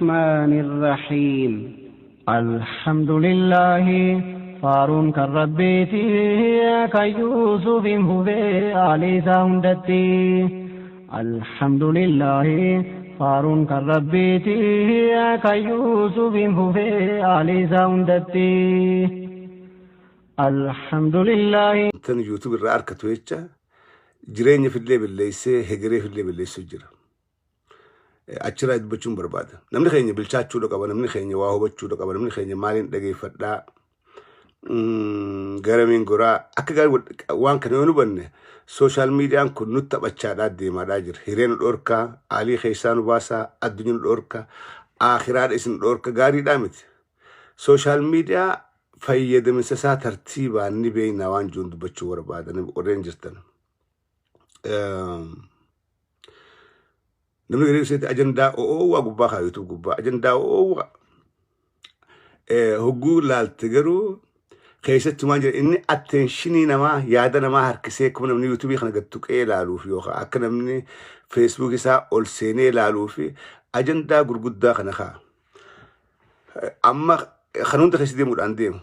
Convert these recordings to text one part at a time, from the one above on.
الرحمن الرحيم. Alhamdulillahi faaruun kan rabbiiti kan Yuusufiin fufee aalii isaa hundatti. Alhamdulillahi faaruun kan rabbiiti kan Yuusufiin fufee aalii isaa hundatti. Alhamdulillahi. Tan YouTube irraa arkatu jecha jireenya fillee balleessee hegeree fillee balleessuu jira. Achirraa dubbachuun barbaada. Namni keenya bilchaachuudha qaba, namni keenya waa hubachuudha qaba, namni keenya maaliin dhageeffadhaa, garamiin goraa akka gaarii waan kana yoo hubanne social miidiyaan kun nutti taphachaadhaa deemaadhaa jira. Hiree nu dhorkaa, aalii keessaa nu baasaa, addunyaa nu dhorka, aakhiraadha isin dhorka gaariidhaa miti. Social media fayyadaminsa isaa tartiibaan ni beekna waan jiruun dubbachuu barbaada warreen jirtan. Namni garii isheetti ajandaa oowwaa gubbaa kaa YouTube gubbaa ajandaa oowwaa hogguu laalte garuu keessatti waan jira inni attention namaa yaada namaa harkisee akkuma namni YouTube kana gad tuqee ilaaluuf yookaan akka namni Facebook isaa ol seenee ilaaluuf ajandaa gurguddaa kana kaa. Amma kan hunda keessa deemuudhaan deemu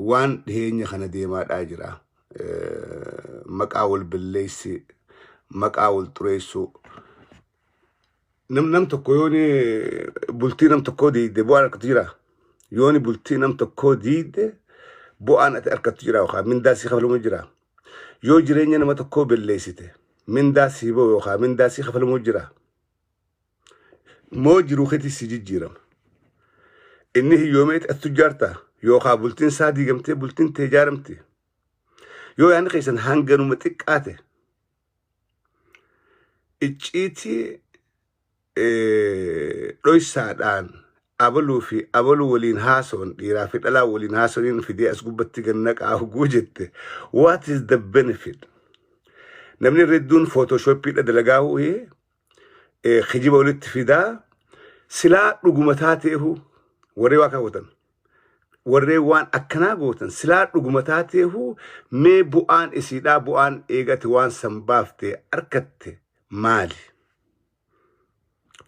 waan dhiyeenya kana deemaadhaa jira. Maqaa wal balleessi, maqaa wal xureessuu. Nam tokko yooni bultii nam tokkoo diigde bu'aan argatu jira. Yooni bultii nam tokkoo diigde bu'aan ati argattu jira yookaan mindaa sii kafalamu jira. Yoo jireenya nama tokkoo balleessite mindaa sii ba'u yookaan mindaa sii kafalamu jira. Moo jiruu keetii si jijjiirama. Inni hiyyoomeeti ati tujjaarta yookaan bultiin isaa diigamtee bultiin tee ijaaramte. Yoo yaadni keessan hanganuma xiqqaate icciitii dhoysaadhaan abaluu fi abaluu waliin haasoon dhiiraa fi dhalaa waliin haasoniin fidee as gubbatti gannaqaa huguu jette, what is the benefit? Namni irra hedduun Photoshoppiidha dalagaa ho'ee kijiba walitti fidaa silaa dhuguma taateehu warree waa kaawwatan. Warreen waan akkanaa gootan silaa dhuguma taateehu mee bu'aan isiidhaa bu'aan eegate waan san baaftee argatte maali?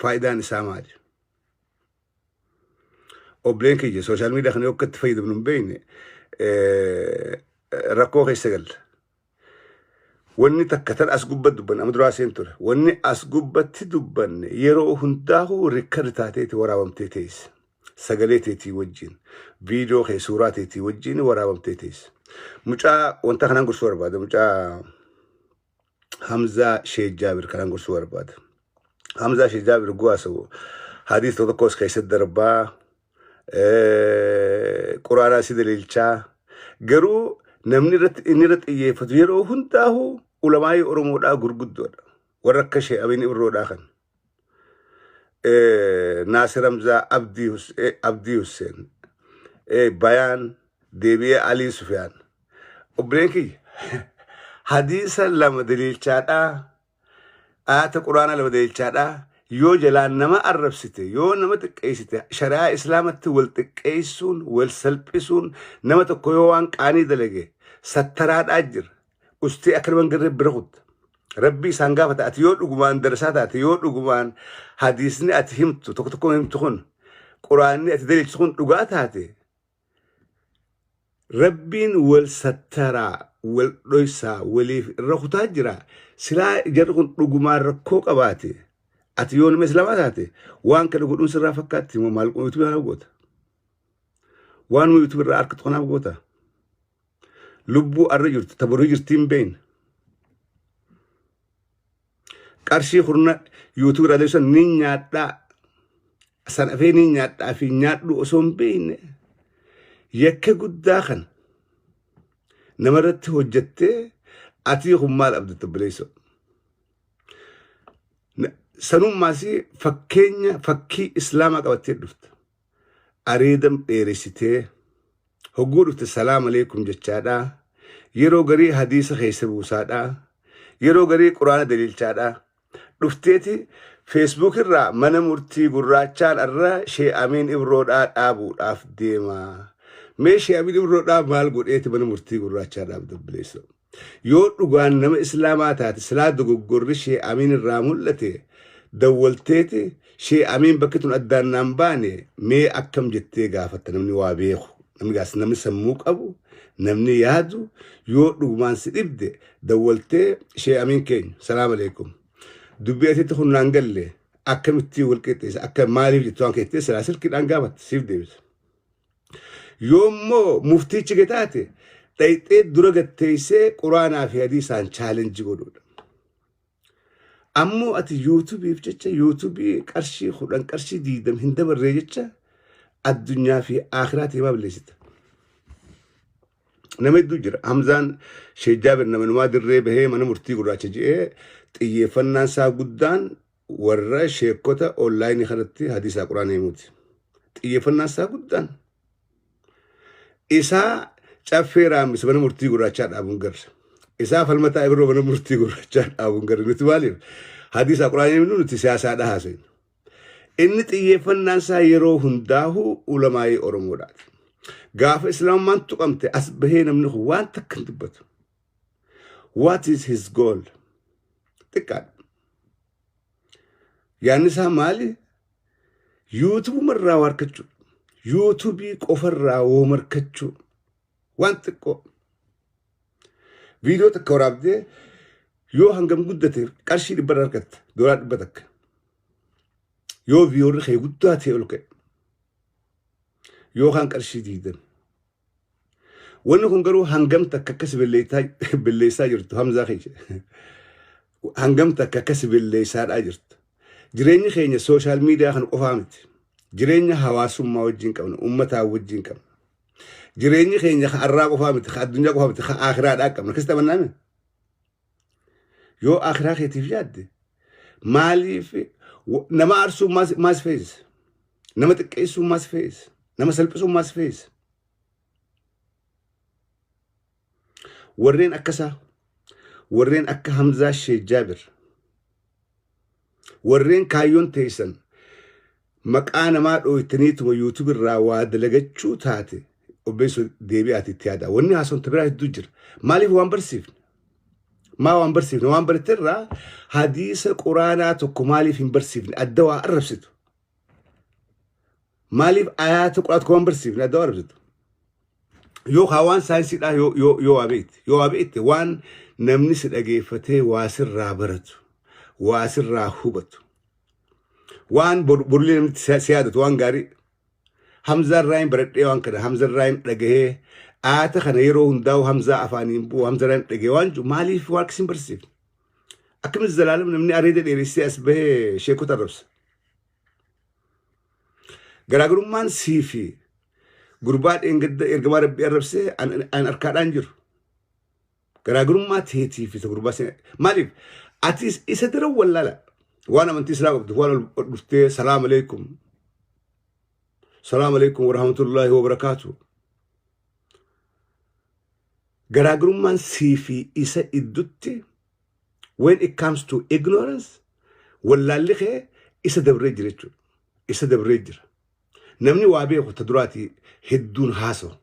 Faayidaan isaa maali? Obboleen kiyya social media kana yoo akka itti fayyadamnu hin beekne rakkoo keessa galla. Wanni takka tan as gubbatti dubbanne amma duraa seen ture. Wanni as gubbatti dubbanne yeroo hundaa'uu record taateeti waraabamtee teesse. Sagalee teetii wajjin, viidiyoo kee suuraa teetii wajjin waraabamtee teesse. Mucaa wanta kanaan gorsuu barbaada. Mucaa Hamzaa Sheek Jaabir kanaan gorsuu barbaada. Hamzaa Sheek Jaabir guwaasa'u hadiis tokko tokkos keessatti darbaa quraanaa si daliilchaa garuu namni irratti inni irratti xiyyeeffatu yeroo hundaa'u ulamaayii Oromoodhaa gurguddoodha. Warra akka Sheek Abiin Ibroodhaa kan. Naasir Hamzaa Abdii Hussein Bayaan deebi'ee Alii Sufiyaan. Obboleen kiyya hadiisa lama daliilchaadhaa ayata quraanaa lama daliilchaadhaa yoo jalaan nama arrabsite yoo nama xiqqeessite shari'aa islaamatti wal xiqqeessuun wal salphisuun nama tokko yoo waan qaanii dalage sattaraadhaa jira. Ustee akka nama hin garree bira kutta. Rabbi isaan gaafata ati yoo dhugumaan darasaa taate yoo dhugumaan hadiisni ati himtu tokko tokko himtu kun quraanni ati daliilchisu kun dhugaa taate Rabbiin wal sattaraa wal dhoysaa waliif irra kutaa jira. Silaa jarri kun dhugumaan rakkoo qabaate ati yoo nama islaamaa taate waan kana godhuun sirraa fakkaatti moo maal YouTube kanaaf goota? Waanuma YouTube irraa argatu kanaaf goota? Lubbuu arra jirtu ta borii jirti hin beekne. Qarshii kurna YouTube irraa deebisan ni nyaadhaa. San afee ni nyaadhaa fi nyaadhu osoo hin beekne yakka guddaa kana namarratti hojjettee atii kun maal abdatta obboleessoo? Sanummaas fakkeenya fakkii islaamaa qabattee dhufta. Areedam dheeressitee hogguu dhufte salaam aleekum jechaadhaa. Yeroo garii hadiisa keessa buusaadhaa. Yeroo garii quraana daliilchaadhaa. Dhufteeti Facebook irraa mana murtii gurraachaan arra Shee Amiin Ibroodhaa dhaabuudhaaf deema. Mee Shee Amiin Ibroodhaa maal godheeti mana murtii gurraachaa dhaabda obboleessoo? Yoo dhugaan nama islaamaa taate silaa dogoggorri Shee Amiin irraa mul'ate dawwalteeti Shee Amiin bakki tun addaan naan baane mee akkam jettee gaafatta? Namni waa beeku, namni gaas, namni sammuu qabu, namni yaadu, yoo dhugumaan si dhibde dawwaltee, "Shee Amiin keenya, salaam aleekum, dubbii asitti kun naan galle, akkamitti wal qixxeessa, akka maaliif jettu?" waan keettee silaa silkiidhaan gaafatte siif deebisa. Yoommoo muftiichi gataate dhayxee dura gatteessee quraanaa fi hadiisaan challenge godhuudha. Ammoo ati YouTubeiif jecha, YouTubeii qarshii 10, qarshii 20 hin dabarree jecha, addunyaa fi akhiraa himaa balleessita. Nama hedduu jira. Hamzaan Sheek Jaabir nama numaa dirree bahee mana murtii gurraacha je'ee xiyyeeffannaan isaa guddaan warra sheekota onlineii kanatti hadiisaa quraana himuuti. Xiyyeeffannaan isaa guddaan. Isaa caffee raammis mana murtii gurraachaa dhaabuun garra. Isaa falmataa ibiroo mana murtii gurraachaa dhaabuun garra. Nuti maaliif hadiisaa quraana himnu? Nuti siyaasaadha haasofna. Inni xiyyeeffannaan isaa yeroo hundaahu ulamaayii Oromoodhaati. Gaafa islaamummaan tuqamte as bahee namni kun waan takka hin dubbatu. What is his goal? Xiqqaadha. Yaadni isaa maali? YouTubeuma irraa waa argachuu. YouTubeii qofarraa woo markachuu. Waan xiqqoo. Viidiyoo takka waraabdee yoo hangam guddate qarshii 100 irraa argatta. Doolaar 100. Yoo viewerri kee guddaa ta'e ol ka'e. Yookaan qarshii 20. Wanni kun garuu hangam takka akkas belleessaa jirtu Hamzaa keessa. Hangam takka akkas belleessaadhaa jirtu. Jireenyi keenya social media kana qofaa miti. Jireenya hawaasummaa wajjin qabna, uummataa wajjin qabna. Jireenyi keenya ka arraa qofaa miti, ka addunyaa qofaa miti, ka akhiraadhaa qabna. Akkasitti amannaame? Yoo akhiraa keetiif yaadde, maaliif nama aarsuu maas feesisa? Nama xiqqeessuu maas feesisa? Nama salphisuu maas feesisa? Warreen akkasaa, warreen akka Hamzaa Sheek Jaabir, warreen kaayyoon teessan maqaa namaa dhooytaniituma YouTube irraa waa dalagachuu taate, obbeessoo deebi'aati itti yaada. Wanni haasofta biraa hedduu jira. Maaliif waan barsiifne? Maa waan barsiifne? Waan barate irraa hadiisa quraanaa tokko maaliif hin barsiifne? Adda waa arrabsitu. Maaliif ayaata quraanaa tokko waan barsiifne adda waa arrabsitu? Yookaan waan saayinsiidhaa yoo waa beekte, yoo waa beekte, waan namni si dhageeffatee waa sirraa baratu, waa sirraa hubatu, waan borullee namni si yaadatu, waan gaarii. Hamzaa irraa hin baradhee, waan kana Hamza irraa hin dhagahee, aata kana yeroo hundaa'u Hamzaa afaaniin bu'u, Hamza irraa hin dhagahee waan jiru maaliif waan akkasiin barsiifne? Akkamitti zalaalam namni areeda dheeressee as bahee sheekota arrabsa? Garaagarummaan sii fi gurbaa dheengadda ergamaa rabbii arrabsee an harkaadhaan jiru. Garaagarummaa teetii fi isa gurbaa maaliif atis isa dara wallaala waan amantii islaa qabdu waan ol dhuftee salaam aleekum, salaam aleekum warahmatullaahi wabarakaatu. Garaagarummaan sii fi isa iddutti, when it comes to ignorance, wallaalli kee isa dabree jira jechuudha. Isa dabree jira. Namni waa beeku ta duraati hedduun haasawu.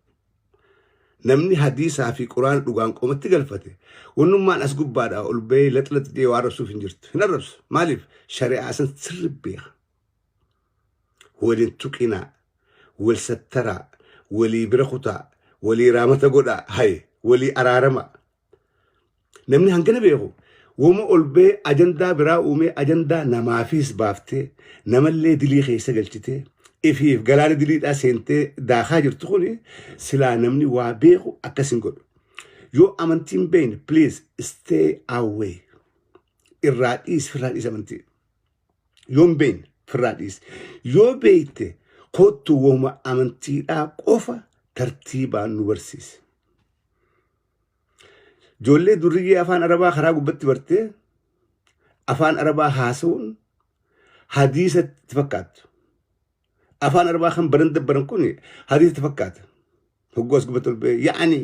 Namni hadiisaa fi quraana dhugaan qomatti galfate wannummaan as gubbaadhaa ol bahee laxlax jedhee waa arrabsuuf hin jirtu. Hin arrabsu. Maaliif? Shari'aa san sirri beeka. Waliin tuqinaa, wal sattaraa, walii bira kutaa, walii raamata godhaa, haye, walii araarama. Namni hangana beeku wama ol bahee ajandaa biraa uumee ajandaa namaafis baaftee namallee dilii keessa galchitee ifiif galaana diliidhaa seentee daakaa jirtu kuni silaa namni waa beeku akkas hin godhu. Yoo amantiin beekne, please stay away. Irraa dhiisi, firraa dhiisi amantii. Yoo hin beekne firraa dhiisi. Yoo beekte kottu wama amantiidhaa qofa tartiibaan nu barsiisi. Ijoollee durriyyee afaan arabaa karaa gubbatti bartee afaan arabaa haasa'uun hadiisa itti fakkaattu. Afaan arabaa kan baran dabbaran kun hadiisa itti fakkaata. Hogguu as gubbatti ol ba'ee yaa'anii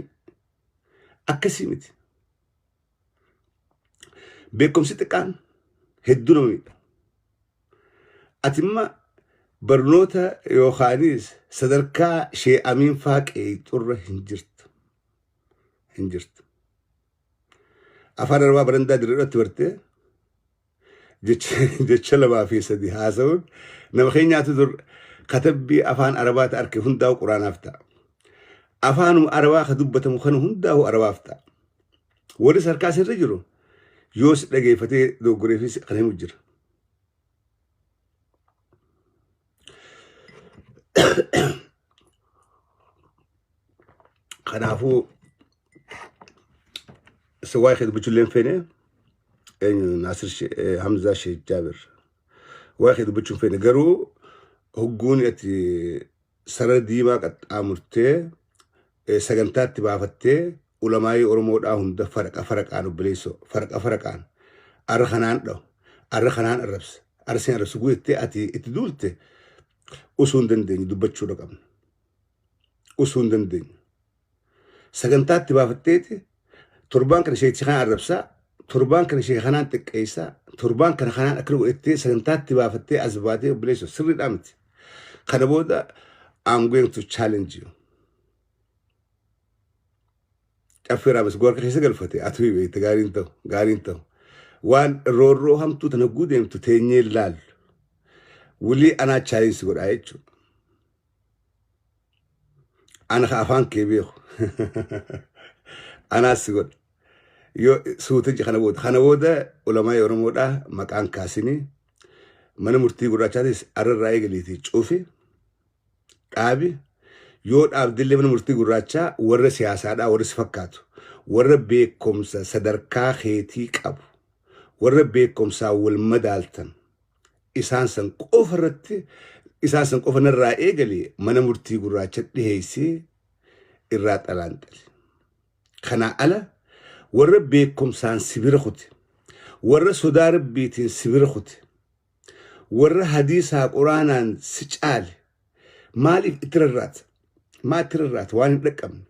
akkasii miti. Beekumsi xiqqaan hedduu nama miidha. Ati imma barnoota yookaanis sadarkaa shee Amiin faa qeexurra hin jirtu. Hin jirtu. Afaan arabaa barandaa dirreedhaatti bartee Jecha lamaa fi sadi haasa'uun nama keenyaatu dur katabbii afaan Arabaati arke hundaa'u quraanaaf ta'a. Afaanuma Arabaa ka dubbatamu kana hundaa'u Arabaaf ta'a. Warri sarkaa sirra jiru yoo si dhageeffatee doggoreefis kan himu jira. Kanaafuu isa waa'ee kee dubbachuu illee hin feene eenyu Naasir Hamzaa Sheekh Jaabir waa'ee kee dubbachuu hin feene garuu hogguun ati sarara diimaa qaxxaamurtee sagantaatti baafattee ulamaayii Oromoodhaa hunda faraqa faraqaan obboleessoo faraqa faraqaan arra kanaan dhahu arra kanaan arrabsa arra sin arrabsu guuttee ati itti duulte osoo hin dandeenye dubbachuudha qabna. Osoo hin dandeenye. Sagantaatti baafatteeti torbaan kana sheekicha kana arrabsaa torbaan kana sheeka kanaan xiqqeessaa torbaan kana kanaan akkana godhattee sagantaatti baafattee as baatee obboleessoo sirriidhaa miti. Kana booda I'm going to challenge you. Caffee raames harka keessa galfate ati beekte gaariin ta'u gaariin ta'u. Waan roorroo hamtuu tana guudeemtu teenyee laallu. Wulii anaa challenge godhaa jechuudha. Ana ka afaan kee beeku. Anaas si godha. Yoo suuta kana booda kana booda ulamaa Oromoodhaa maqaan kaasinii mana murtii gurraachaatis arrarraa eegaliitii cufi dhaabi yoo dhaabdillee mana murtii gurraachaa warra siyaasaadhaa warra si fakkaatu warra beekumsa sadarkaa keetii qabu warra beekumsaa wal madaaltan isaan san qofa irratti isaan san qofa narraa eegalee mana murtii gurraacha dhiheessee irraa xalaanxale. Kanaa ala warra beekumsaan si bira kute warra sodaa rabbiitiin si bira kute warra hadiisaa quraanaan si caale maaliif itti rarraata? Maa itti rarraata? Waan hin dhaqqabne.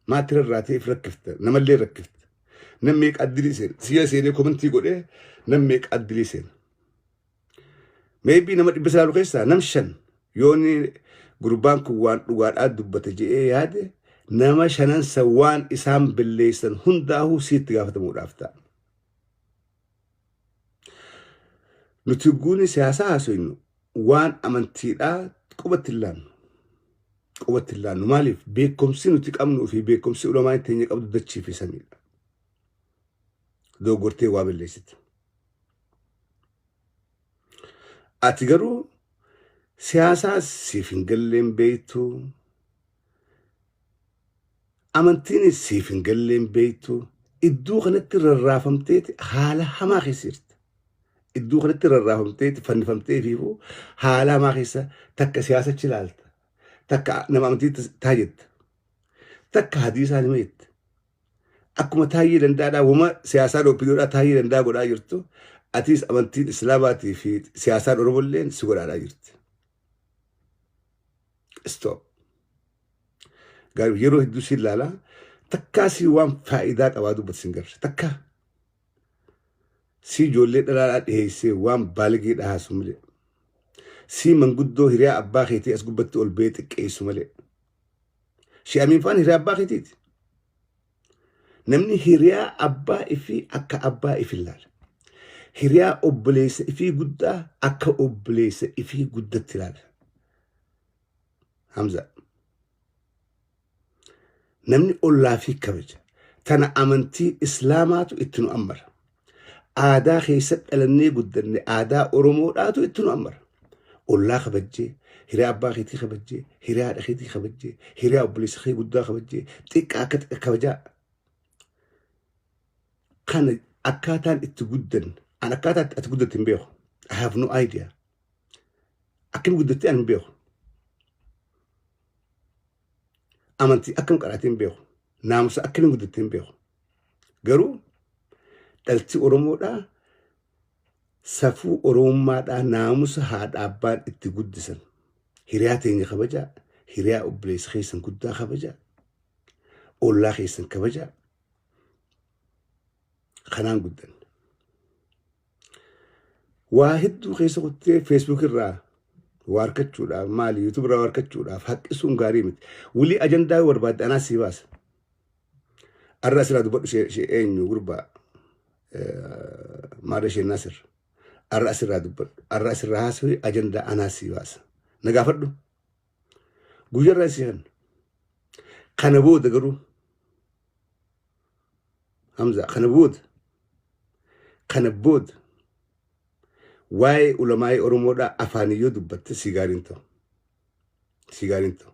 Maa itti rarraatee if rakkifta? Namallee rakkifta. Nam meeqa addilii seena? Siya seenee komantii godhee nam meeqa addilii seena? Maybe nama 900 keessaa nam 5 yoonni gurbaan kun waan dhugaadhaa dubbate je'ee yaade nama shanansa waan isaan balleessan hundaa'uu siitti gaafatamuudhaaf ta'a. Nuti guuni siyaasaa haasofnu waan amantiidhaa qubatti hin laannu. Qubatti hin laannu. Maaliif beekumsi nuti qabnuu fi beekumsi ulamaan teenya qabdu dachii fi samiidha. Dogoggortee waa balleessite. Ati garuu siyaasaa siif hin galleen beektu. Amantiinis siif hin galleen beektu. Iddoo kanatti rarraafamteeti haala hamaa keessa jirta. Iddoo kanatti rarraafamteeti fannifamtee fiifuu haala hamaa keessa takka siyaasachi ilaalta. Takka nama amantii taajetta. Takka hadiisaa nima jetta. Akkuma taayyee danda'aadhaa wama siyaasaan OPDOdhaa taayyee danda'aa godhaa jirtu atiis amantiin Islaamaatii fi siyaasaan Oromolleen si godhaadhaa jirti. Stop. Gaarii yeroo hedduu si ilaalaa takkaa si waan faayidaa qabaa dubbatu sin garre takkaa. Si ijoollee dhalaadhaa dhiheessee waan baalagee dhahaasu malee. Si manguddoo hiriyaa abbaa keetii as gubbatti ol ba'ee xiqqeessu malee. Shi amiin faan hiriyaa abbaa keetiiti. Namni hiriyaa abbaa ifii akka abbaa ifi ilaala. Hiriyaa obboleessa ifii guddaa akka obboleessa ifii guddatti ilaala. Hamza. Namni ollaa fi kabaja. Tana amantii Islaamaatu itti nu ammara. Aadaa keessa dhalannee guddanne aadaa Oromoodhaatu itti nu ammara. Ollaa kabajjee, hiriyaa abbaa keetii kabajjee, hiriyaa haadha keetii kabajjee, hiriyaa obboleessa kee guddaa kabajjee, xiqqaa akka xiqqa kabajaa. Kana akkaataan itti guddanne, an akkaataa ati guddatte hin beeku. I have no idea. Akkam guddatte an hin beeku. Amantii akkam qaraatee hin beeku. Naamusa akkamiin guddatte hin beeku. Garuu dhalti Oromoodhaa safuu Oromummaadhaa naamusa haadha abbaan itti guddisan. Hiriyaa teenya kabajaa, hiriyaa obboleessa keessan guddaa kabajaa, ollaa keessan kabajaa. Kanaan guddanne. Waa hedduu keessa kuttee Facebook irraa waa argachuudhaaf maali YouTube irraa waa argachuudhaaf haqqisuun gaarii miti. Wulii ajandaa yoo barbaadde anaa sii baasa. Arra asirraa dubbadhu ishee eenyu gurbaa maarra ishee Nasir. Arra asirraa dubbadhu. Arra asirraa haasawii ajandaa anaa sii baasa. Na gaafadhu. Guyyarraa sii kenna. Kana booda garuu Hamza kana booda waa'ee ulamaa'ii Oromoodhaa afaanii yoo dubbatte si gaariin ta'u. Si gaariin ta'u.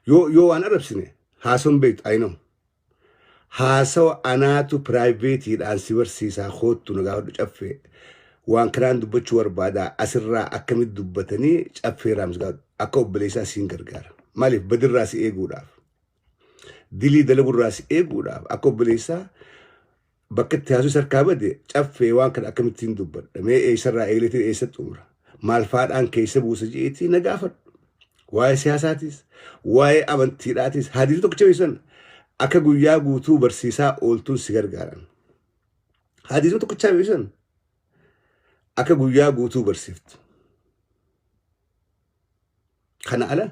Yoo waan arrabsine haasawan beektu, I know. Haasawa anaatu privateiidhaan si barsiisaa, koottu na gaafadhu, caffee. Waan kanaan dubbachuu barbaadaa, asirraa akkamitti dubbatanii caffee raamsi gaafadhu. Akka obboleessaa siin gargaara. Maaliif badirraa si eeguudhaaf. Dilii dalagurraa si eeguudhaaf akka obboleessaa bakka itti haasuu sarkaa bade, caffee waan kana akkamittiin dubbadha, mee eessarraa eegaleetiin eessa xumura, maal faadhaan keessa buusa jeetii na gaafadhu. Waa'ee siyaasaatiis waa'ee amantiidhaatis hadiisa tokkicha beeksisan akka guyyaa guutuu barsiisaa ooltuun si gargaaran. Hadiisa tokkicha beeksisan akka guyyaa guutuu barsiiftu. Kana ala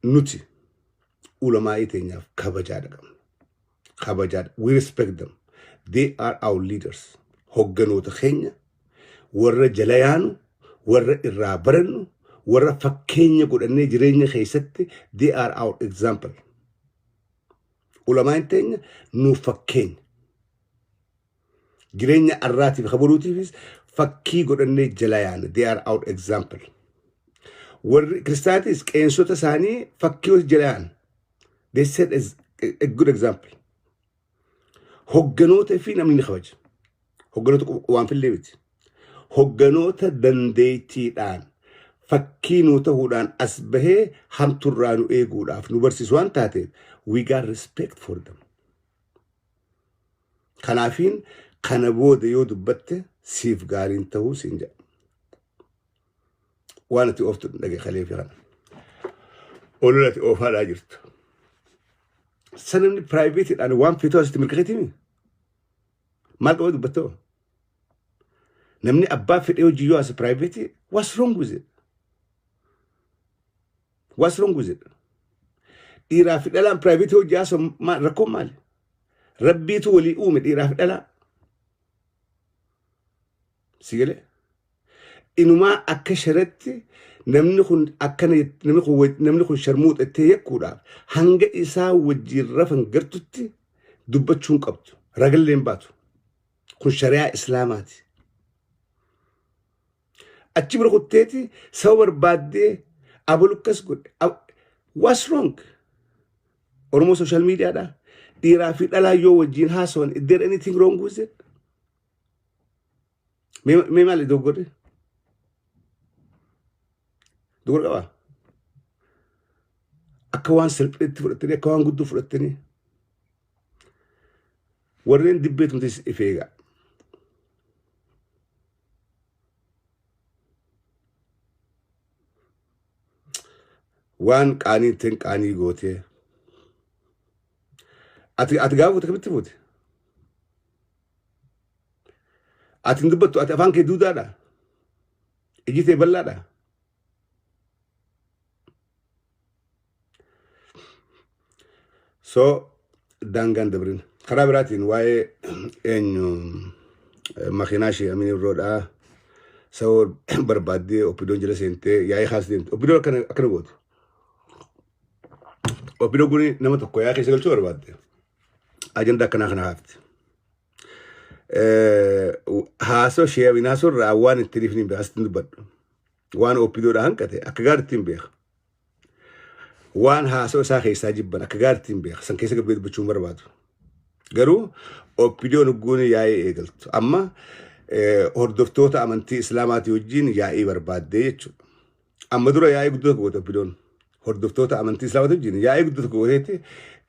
nuti ulamaa'ii teenyaaf kabajaadha qabna. Kabajaadha. We respect them. They are our leaders. Hogganoota keenya, warra jala yaanu, warra irraa barannu, warra fakkeenya godhannee jireenya keessatti, they are our example. Ulamaan teenya nuuf fakkeenya. Jireenya arraatiif kabaruutiifis fakkii godhannee jala yaana. They are our example. Warri kiristaanitis qeensota isaanii fakkii jala yaana. They set as a good example. Hogganoota fi namni ni kabaja. Hogganoota waan fillee miti. Hogganoota dandeettiidhaan fakkii nuu ta'uudhaan as bahee hamturraa nu eeguudhaaf nu barsiisu waan taateef, we got respect for them. Kanaafiin kana booda yoo dubbatte siif gaariin ta'uu siin jedha. Waan ati ooftu dhage kalee fi kana. Olola ati oofaadhaa jirtu. Sanamni privateiidhaan waan feetoo asitti mirkaneetimi. Maal qaba dubbattoo? Namni abbaa fedhee hojii yoo as private, what's wrong with it? What's wrong with it? Dhiiraa fi dhalaan private hojii haasa'u rakkoon maali? Rabbiitu walii uume dhiiraa fi dhalaa. Si galee? Inumaa akka sharatti namni kun akkana, namni kun sharmuuxattee yakkuudhaaf hanga isaa wajjin rafan gartutti dubbachuun qabdu. Ragalleen baatu. Kun shari'aa Islaamaati. Achi bira kutteeti saba barbaaddee abalu akkas godhe. What's wrong? Oromoo social mediaadha. Dhiiraa fi dhalaa yoo wajjin haasawan, is there anything wrong with it? Mee maali dogoggorre? Dogoggora qabaa? Akka waan salpheetti fudhattanii, akka waan guddoo fudhattanii, warreen dibbee tumtis if eegaa. Waan qaanii ittiin qaanii gootee. Ati gaafa fuute kamitti fuute? Ati hin dubbattu, ati afaan kee duudaadha. Iji tee bal'aadha. So daangaan dabrin. Karaa biraatiin waa'ee eenyu makiinaa ishee Amin Irroodhaa sababa barbaaddee OPDOn jala seentee yaa'ii kaas deemte. OPDOn akkana goote. OPDOn kun nama tokko yaa'ii keessa galchuu barbaadde. Ajandaa akkanaa kana haafte. Haasoo ishee Amin haasoo irraa waan ittiin ifni hin beeku, asitti hin dubbadhu. Waan OPDOdhaa hanqate akka gaariitti hin beeku. Waan haasoo isaa keessaa jibban akka gaariitti hin beeku. San keessa gabbee dubbachuu hin barbaadu. Garuu OPDOn hogguun yaa'ii eegaltu. Amma hordoftoota amantii Islaamaatii wajjin yaa'ii barbaaddee jechuudha. Amma dura yaa'ii guddoo tokko goote OPDOn. Hordoftoota amantii Islaamaatii wajjin yaa'ii guddoo tokko gooteetti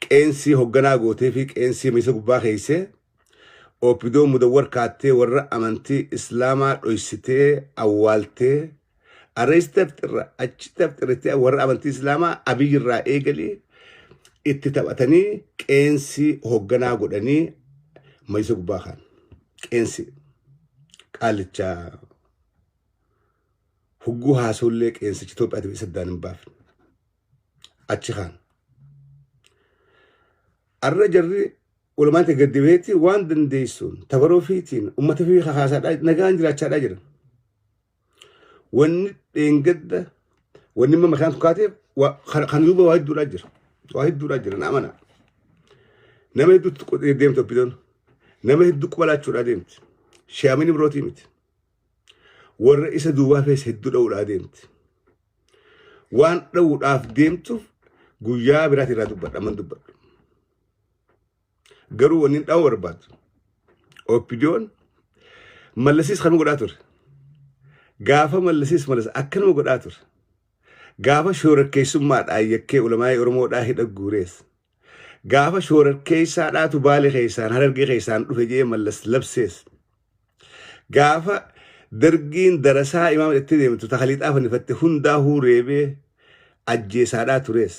qeensii hogganaa gootee fi qeensii miisa gubbaa keessee OPDOn mudawwar kaattee warra amantii Islaamaa dhoysitee awwaaltee arreesti tafxirra achi tafxirritti warra amantii Islaamaa Abiyyi irraa eegalee itti taphatanii qeensii hogganaa godhanii majlisa gubbaa kaan. Qeensi qaalichaa hogguu haasollee qeensichi Itoophiyaatiif isa addaan hin baafne. Achi kaan. Arra jarri Ulamaan ta'e gaddibeetti waan dandeessuun tabaroo fiitiin uummata fi kakaasaadhaa nagaan jiraachaadhaa jira. Wanni dheengadda wanni amma makaan tukaateef kan duuba waa hedduudhaa jira. Waa hedduudhaa jira na amana. Nama hedduutti deemte OPDOn. Nama hedduu quba laachuudhaa deemti. Shaamini birootii miti. Warra isa duubaa fees hedduu dha'uudhaa deemti. Waan dha'uudhaaf deemtuuf guyyaa biraati irraa dubbadha man dubbadhu. Garuu wanni dha'uu barbaadu. OPDOn Mallasiis kanuma godhaa ture. Gaafa Mallasiis Mallas akkanuma godhaa ture. Gaafa shoorarkeessummaadhaan yakkee ulamaa'ii Oromoodhaa hidha guurees. Gaafa shoorarkeessaadhaatu Baalee keessaan Harargee keessaan dhufe jee Mallas labsees. Gaafa dargiin darasaa imaama itti deemtu takaliixaa fannifatte hundaahuu reebee ajjeesaadhaa turees.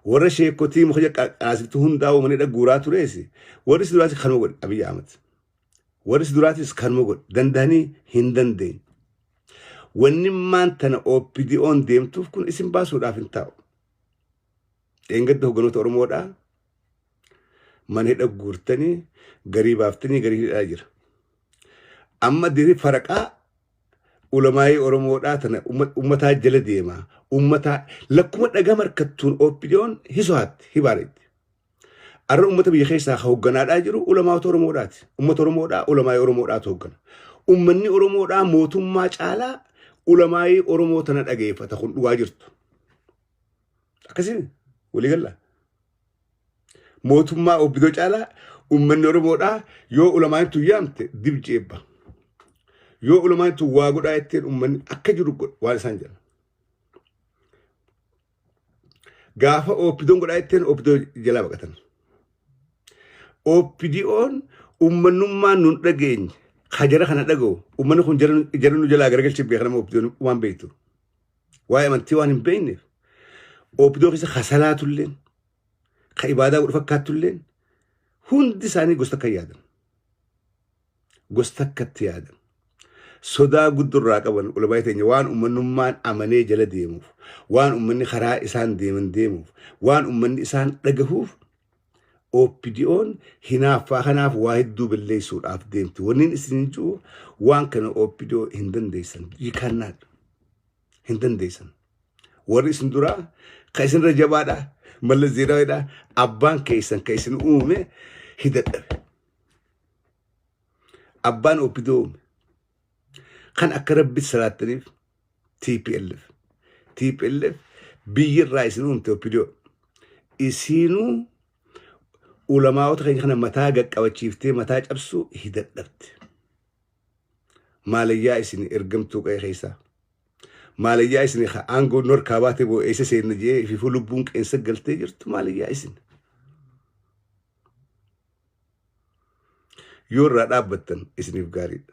Warra sheekotii muka qaraasiftu hundaa'uu manidha guuraa turees. Warri si duraatis kanuma godhe Abiyyi Ahmad. Warri si duraatis kanuma godhe danda'anii hin dandeenye. Wanni maan tana OPDOn deemtuuf kun isin baasuudhaaf hin taa'u. Dheengadda hogganoota Oromoodhaa mana hidha guurtanii garii baaftanii garii hidhaa jira. Amma diri faraqaa ulamaayii Oromoodhaa tana ummataa jala deema. Ummataa lakkuma dhagaa markattuun OPDOn hisohaatti hibaareetti. Arra ummata biyya keessaa ka hogganaadhaa jiru ulamaawota Oromoodhaati. Ummata Oromoodhaa ulamaayii Oromoodhaatu hoggana. Ummanni Oromoodhaa mootummaa caalaa ulamaayii Oromoo tana dhageeffata kun dhugaa jirtu. Akkasii walii galla. Mootummaa OPDO caalaa ummanni Oromoodhaa yoo ulamaan tun yaamte dib jeebba. Yoo ulamaan tun waa godhaa jetteen ummanni akka jiru godha waan isaan jedhan. Gaafa OPDOn godhaa jetteen OPDO jalaa baqatan. OPDOn ummannummaan nun dhageenye ka jara kana dhaga'u ummanni kun jara nu jalaa garagalchee beeka nama OPDOn waan beektu. Waa'ee amantii waan hin beekneef OPDO keessa ka salaatulleen ka ibaadaa godhu fakkaattulleen hundi isaanii gosa takka yaadan. Gosa takkatti yaadan. Sodaa guddurraa qaban ulamaa teenya waan ummannummaan amanee jala deemuuf, waan ummanni karaa isaan deeman deemuuf, waan ummanni isaan dhagahuuf OPDOn hinaaffaa kanaaf waa hedduu balleessuudhaaf deemti. Wanni isin jiru waan kana OPDO hin dandeessan. You cannot. Hin dandeessan. Warri isin duraa ka isinirra jabaadha. Mallas Zeenaawidha. Abbaan keessan ka isin uume hidadhabe. Abbaan OPDO uume. Kan akka rabbitti salaattaniif TPLF. TPLF biyya irraa isin uumte OPDO. Isiinuu ulamaa'ota keenya kana mataa gaqqabachiiftee mataa cabsuu hidadhabte. Maalayyaa isin ergamtuu qe'ee keessaa. Maalayyaa isin aangoo nu harkaa baate boo eessa seenna jee ififuu lubbuun qeensa galtee jirtu maalayyaa isin. Yoo irraa dhaabbattan isiniif gaariidha.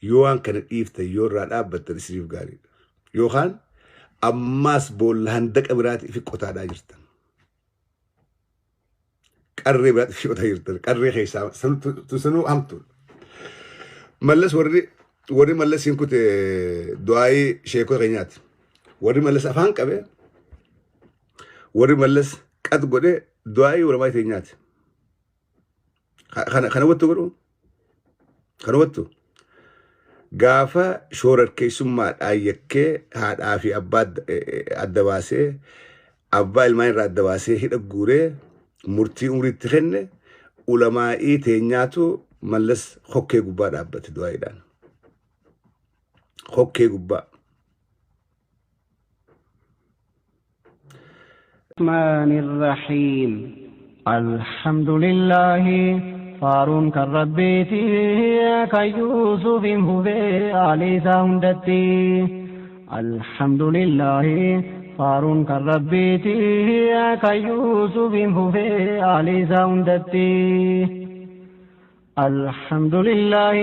Yoo waan kana dhiiftan yoo irraa dhaabbattan isiniif gaariidha. Yookaan ammaas boolla handaqa biraati ifi qotaadhaa jirtan. Qarree biraati ifi qotaa jirtan. Qarree keessaa sanuu hamtuudha. Mallas warri Mallas hin kute du'aayii sheekota keenyaati. Warri Mallas afaan qabe warri Mallas qat godhe du'aayii ulamaa keenyaati. Kana wattu godhu kana wattu gaafa shoorarkeessummaadhaan yakkee haadhaa fi abbaa adda baasee abbaa ilmaan irraa adda baasee hidha guuree murtii umriitti kenne ulamaa'ii teenyaatu Mallas hokkee gubbaa dhaabbate du'aayiidhaan. Hokkee gubbaa. الرحمن الرحيم الحمد لله فارون كربيتي كيوسف هبي علي ساوندتي الحمد لله فارون كربيتي كيوسف هبي علي ساوندتي الحمد لله.